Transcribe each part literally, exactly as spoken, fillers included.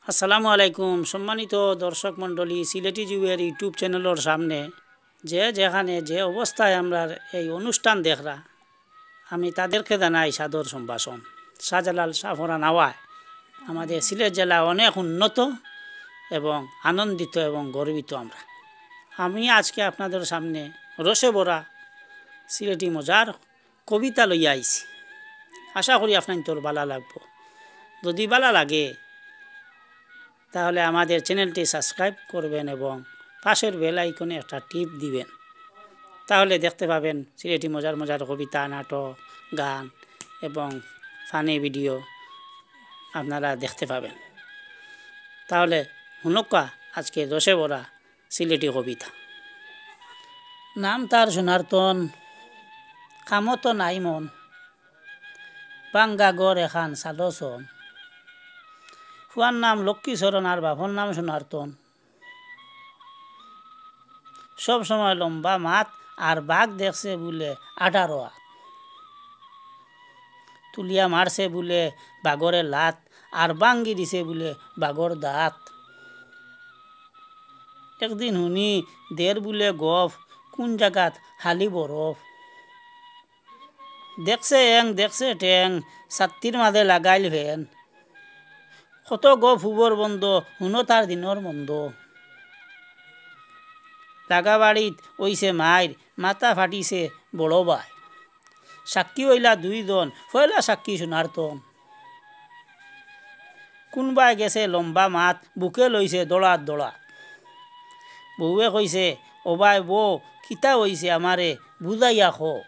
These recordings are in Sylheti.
আসসালামু আলাইকুম। সম্মানিত দর্শক মণ্ডলী, সিলেটি যুগের YouTube চ্যানেলর সামনে যে যেখানে যে অবস্থায় আমরার এই অনুষ্ঠান দেখরা, আমি তাদেরকে জানাই সাদর সম্ভাষণ। শাহজালাল শাহপরান আওয়ায় আমাদের সিলেট জেলা অনেক উন্নত এবং আনন্দিত এবং গর্বিত আমরা। আমি আজকে আপনাদের সামনে রসে ভরা সিলেটি মজার কবিতা লইয়া আইছি। আশা করি আপনাইনতর ভালা লাগবো। যদি ভালা লাগে, তাহলে আমাদের চ্যানেলটি সাবস্ক্রাইব করবেন এবং পাশের বেল আইকনে একটা টিপ দিবেন। তাহলে দেখতে পাবেন সিলেটি মজার মজার কবিতা, নাটক, গান এবং ফানি ভিডিও আপনারা দেখতে পাবেন। তাহলে হুনক্কা আজকে রসে ভরা সিলেটি কবিতা। নাম তার সোনারতন, কামো তো নাই মন, ভাঙ্গা ঘর এখান চালো ছন। ফুয়ার নাম লক্ষ্মী চরণ আর বাপর নাম সোনারতন। সব সময় লম্বা মাত আর বাঘ দেখছে বুলে আঠারো আত। তুলিয়া মারছে বুলে বাঘরে লাত আর ভাঙ্গি দিছে বুলে বাঘর দাঁত। একদিন হুনি দের বুলে গফ, কুন জাগাত হালি বরফ। দেখছে এং, দেখছে টেং, ছাত্তির মাঝে লাগাইল ফেন। কত গফ হুবর বন্দ, হুনো তার দিনর মন্দ। লাগা বাড়িত অইছে মাইর, মাথা ফাটিছে বড় ভাই। সাক্ষী অইলা দুইজন, পয়লা সাক্ষী সোনারতন। কুনবায় গেছে লম্বা মাত, বুকে লইছে দড়াত দড়াত। বউয়ে কইছে, "ও ভাই বউ, কিতা অইছে আমারে বুঝাইয়া কও।"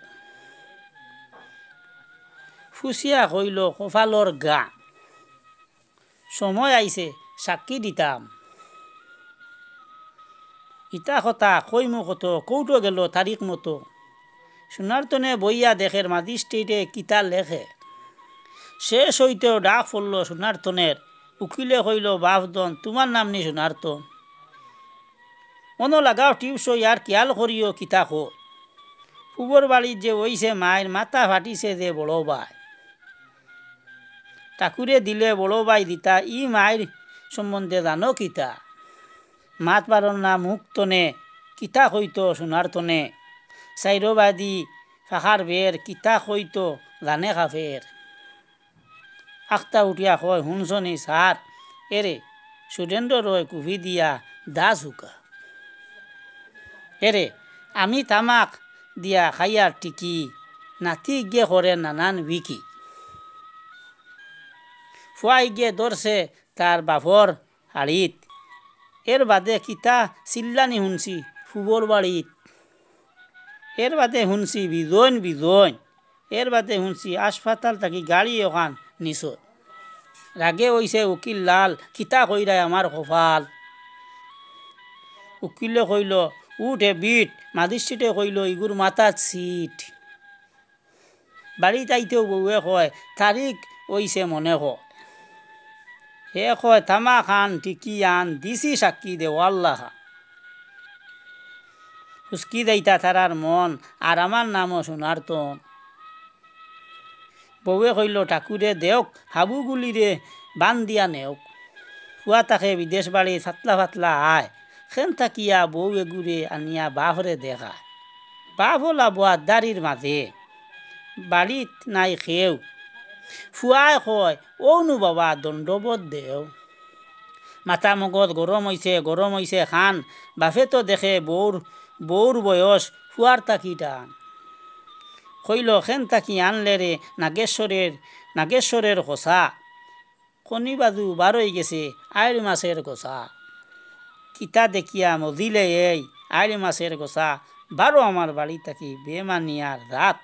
ফুসিয়া কইল কপালর গা, সময় আইছে সাক্ষী দিতাম। ইতা কথা কইমু কত, কোর্টো গেল তারিখ মতো। সোনারতনে বইয়া দেখের ম্যাজিস্ট্রেটে কিতা লেখে। শেষ অইতেউ ডাক পড়ল সোনারতনের। উকিলে কইল, "বাপধন, তুমার নাম নি সোনারতন? অনো লাগাও টিপসই আর খিয়াল করিও কিতা কই। পুবর বাড়িত যে অইছে মাইর, মাথা ফাটিছে যে বড় ভাই। ঠাকুরে দিলে বড় ভাই দিতা, ই মাইর সম্বন্ধে জানো কিতা?" মাত পারর না মুখ তনে, কিতা কইতো সোনারতনে। চাইরোবায়দি ফাঁকার বের, কিতা কইতো জানে কাফের। আখতা উঠিয়া কয়, "হুনছনি স্যার, এরে সুরেন্দ্র রয় কুফি দিয়া দা ঝুকা। এরে আমি তামাক দিয়া খাইয়ার টিকি, নাতি গিয়ে করে নানান বিকি।" ফুয়াই গিয়ে ধরছে তার বাপর হাড়িত। এর বাদে কিতা চিল্লানি হুনছি পুবর বাড়িত। এর বাদে হুনছি বিজইন বিজইন। এর বাদে হুনছি হাসপাতাল থাকি গাড়ি অখান নিছইন। রাগে অইছে উকিল লাল, কিতা কইরায় আমার কপাল। উকিলে কইল, "উঠ এ বিট।" ম্যাজিস্ট্রেটে কইল, "ইগুর মাথাত সিট।" বাড়িত আইতেউ বউয়ে কয়, "তারিখ অইছে মনে কয়।" হে কয়, "তামাক আন, টিকি আন, দিছি সাক্ষী দেওয়াল্লা খান।" হুসকি যাইতা তারার মন, আর আমার নামও সোনারতন। বউয়ে কইল, "ঠাকুরে দেউক, হাবুগুলিরে বান দিয়া নেউক।" ফুয়া থাকে বিদেশ বাড়ি, ফাতলা ফাতলা আয়। খেন থাকিয়া বউ এগুরে আনিয়া বাপরে দেখায়। বাপ অলা বওয়াত দাড়ির মাঝে, বাড়িত নাই কেউ। ফুয়ায় কয়, "অউ নু বাবা, দণ্ডবত দেও।" মাথা মগজ গরম অইছে, গরম অইছে খান। বাপে তো দেখে বউর, বউর বয়স ফুয়ার থাকি টান। কইল, "খেন থাকি আনলে রে নাগেশ্বরের, নাগেশ্বরের কষা। কনি বাজু বারই গেছে আইড় মাছের গোছা। কিতা দেখিয়া মজিলে এই আইড় মাছের গোছা, বারো আমার বাড়ি থাকি বেমানিয়ার জাত।"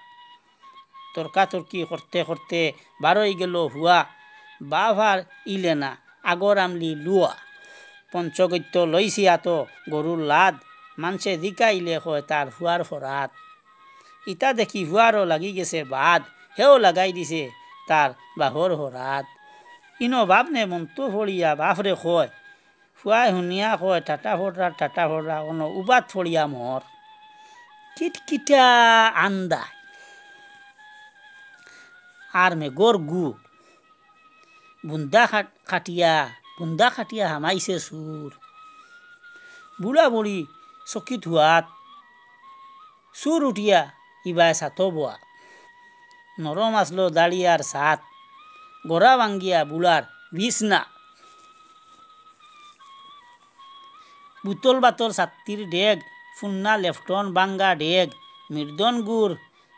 তর্কাতর্কি করতে করতে বারই গেল ফুয়া, বাপ আর ইলে না, আগর আমলি লুয়া। পঞ্চগত্য লইছি আতো গরুর লাদ, মানষে জিকাইলে কয় তার ফুয়ার ফরাত। ইতা দেখি ফুয়ারও লাগি গেছে বাদ, হেও লাগাই দিছে তার বাপর হরাত। ইনো বাপ নে মন্ত ফড়িয়া বাপরে কয়, ফুয়ায় হুনিয়া কয়, "টাটা ফড়রা, টাটা ফড়রা, অনো উবাত ফড়িয়া মর।" কিটকিটা আন্দা আর মেঘর গুড়, বুন্দা কাট-, কাটিয়া গুন্দা খাটিয়া হামাইছে চুর। বুড়া বুড়ি চকিত হুয়াত, চুর উঠিয়া ইবায় ছাতো বওয়াত। নরম আছলো দাড়ি আর ছাত, গড়া ভাঙ্গিয়া বুড়ার বিছনা। বুতল বাতল ছাত্তির ডেগ, ফুন্না লেফটন ভাঙ্গা ডেগ, মির্দন গুড়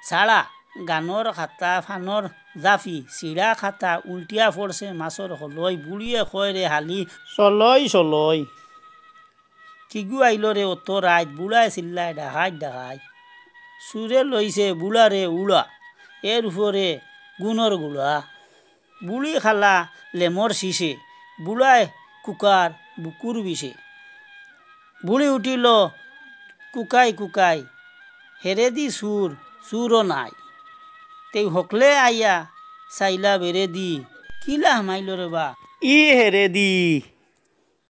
ছাড়া, গানর খাতা ফানর জাফি, ছিড়া খাতা উল্টিয়া পড়ছে মাছর খলই, বুড়িয়ে কয় রে হালি, চলই চলই। কিগু আইলো রে অত রাইত, বুড়ায় চিল্লায় ডাকাইত ডাকাইত। চুরে লইছে বুড়ারে উড়া, এর উপরে গুণর গুড়া। বুড়ি খালা লেমর শিশে, বুড়ায় কুকার বুকুর বিষে। বুড়ি উঠিল কুকাই কুকাই, হেরেদি চুর, চুরও নাই। তেউ হকলে আইয়া চাইলা বেরেদি, কিলা হামাইল রে বা ই হেরেদি।